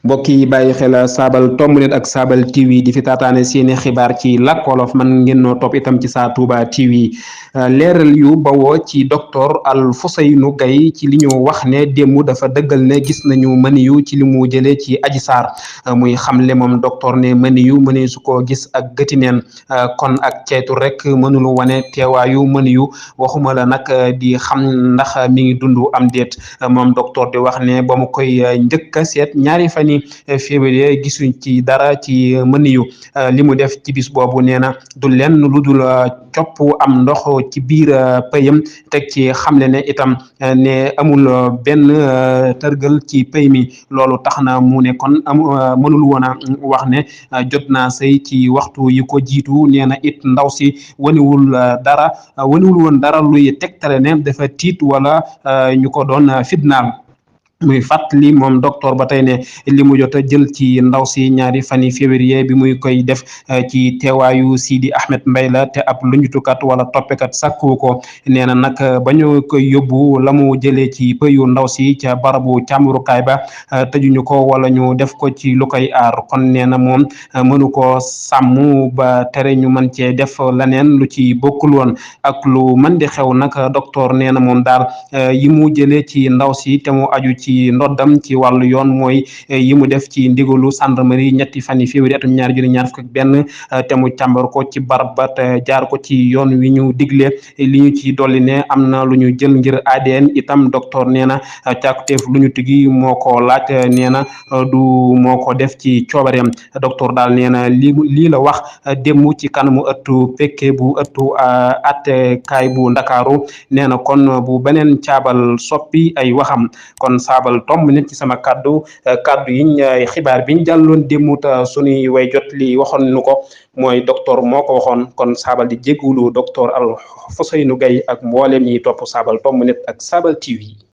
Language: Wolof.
mbokk yi bàyyi xel saabal tomb net ak saabal TV di fi taataane seeni xibaar ci làkk wolof man ngeen noo topp itam ci Sa Touba TV leeral yu bawoo ci docteur Alfousseynou Gaye ci li ñu wax ne démb dafa dëggal ne gis nañu mëniyu ci li mu jëlee ci Adji Sarr muy xamle moom docteur ne mëniyu mënee su ko gis ak gëti neen kon ak ceytu rek mënulu wane teewaayu mëniyu waxuma la nag di xam ndax mi ngi dund am déet moom docteur di wax ne ba mu koy njëkk a seet ñaari fan yi février gisuñ ci dara ci mëniyu li mu def ci bis boobu nee na du lenn lu dul copp am ndox ci biir pëyam teg ci xamle ne itam ne amul benn tërgal ci pëy mi loolu tax na mu ne kon mënul woon a wax ne jot naa sëy ci waxtu yi ko jiitu nee na it ndaw si waniwul woon dara luy tegtale ne dafa tiit wala ñu ko doon fitnaal muy fàttali moom docteur ba tey ne li mu jot a jël ci ndaw si ñaari fani février bi muy koy def ci teewaayu Sidi Ahmed Mbaye la te ab luñutukat wala toppekat sàkku ko nee na nag ba ñu koy yóbbu la mu jëlee ci pëyu ndaw si ca barabu càmmurukaay ba tëjuñu ko wala ñu def ko ci lu koy aar kon nee na moom mënu ko sàmm ba tere ñu mën cee def leneen lu ci bokkul woon ak lu mën di xew nag docteur nee na moom daal yi mu jëlee ci ndaw si te mu aju ci ndoddam ci wàllu yoon mooy yi mu def ci ndigalu gendarmerie ñetti fan yi février atum ñaari junni ñaar fukk ak benn te mu càmbar ko ci barab ba te jaar ko ci yoon wi ñu digle li ñu ci dolli ne am na lu ñu jël ngir ADN itam docteur nee na càkkuteef lu ñu tigi moo ko laaj nee na du moo ko def ci coobareem docteur daal nee na lii la wax démb ci kanamu ëttu pekke bu ëttu attekaay bu Ndakaaru nee na kon bu beneen caabal soppi ay waxam kon saabal tomb nit ci sama kaddu yiñ xibaar biñ jàlloon démut suñuy way jot li waxoon nu ko mooy docteur moo ko waxoon kon saabal di jéggulu docteur Alfousseynou Gaye ak mbooleem ñi topp saabal tomb nit ak saabal TV